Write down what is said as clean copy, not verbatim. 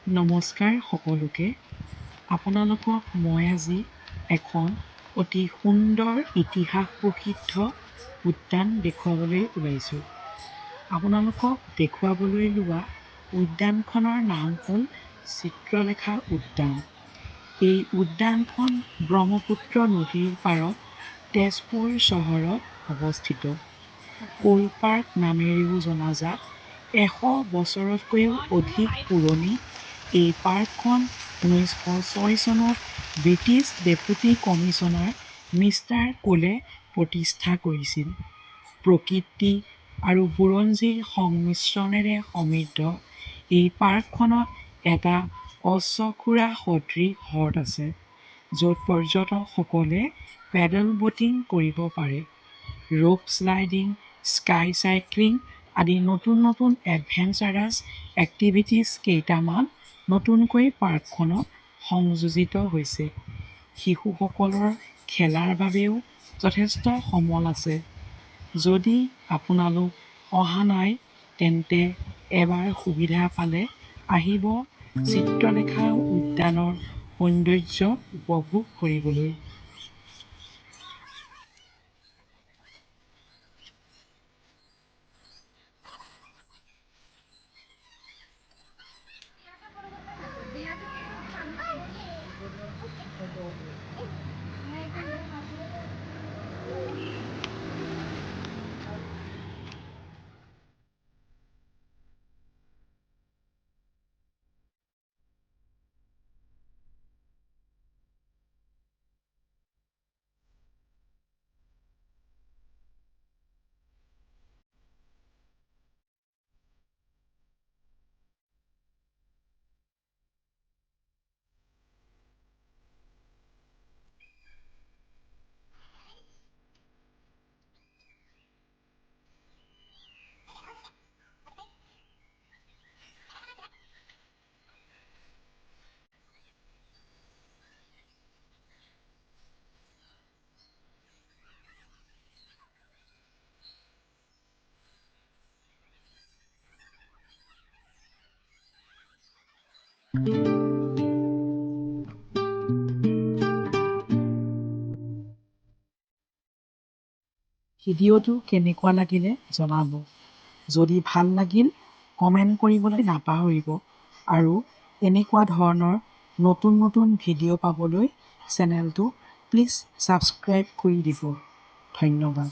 নমস্কাৰ সকলোকে। আপোনালোকক মই আজি এখন অতি সুন্দৰ ইতিহাস প্ৰসিদ্ধ উদ্যান দেখুৱাবলৈ ওলাইছোঁ। আপোনালোকক দেখুৱাবলৈ লোৱা উদ্যানখনৰ নাম হ'ল চিত্ৰলেখা উদ্যান। এই উদ্যানখন ব্ৰহ্মপুত্ৰ নদীৰ পাৰত তেজপুৰ চহৰত অৱস্থিত। ক'ল পাৰ্ক নামেৰেও জনাজাত 100 বছৰতকৈও অধিক পুৰণি এই পাৰ্কখন 1906 চনত ব্ৰিটিছ ডেপুটি কমিছনাৰ মিষ্টাৰ ক'লে প্ৰতিষ্ঠা কৰিছিল। প্ৰকৃতি আৰু বুৰঞ্জীৰ সংমিশ্ৰণেৰে সমৃদ্ধ এই পাৰ্কখনত এটা অশ্বখুৰা সদৃশ হ্ৰদ আছে, য'ত পৰ্যটকসকলে পেডল ব'টিং কৰিব পাৰে। ৰোপ শ্লাইডিং, স্কাই চাইক্লিং আদি নতুন নতুন এডভেঞ্চাৰাছ এক্টিভিটিছ কেইটামান নতুনকৈ পাৰ্কখনত সংযোজিত হৈছে। শিশুসকলৰ খেলাৰ বাবেও যথেষ্ট সমল আছে। যদি আপোনালোক অহা নাই, তেন্তে এবাৰ সুবিধা পালে আহিব চিত্ৰলেখা উদ্যানৰ সৌন্দৰ্য উপভোগ কৰিবলৈ। ভিডিঅ'টো কেনেকুৱা লাগিলে জনাব। যদি ভাল লাগিল, কমেণ্ট কৰিবলৈ নাপাহৰিব আৰু এনেকুৱা ধৰণৰ নতুন নতুন ভিডিঅ' পাবলৈ চেনেলটো প্লিজ ছাবস্ক্ৰাইব কৰি দিব। ধন্যবাদ।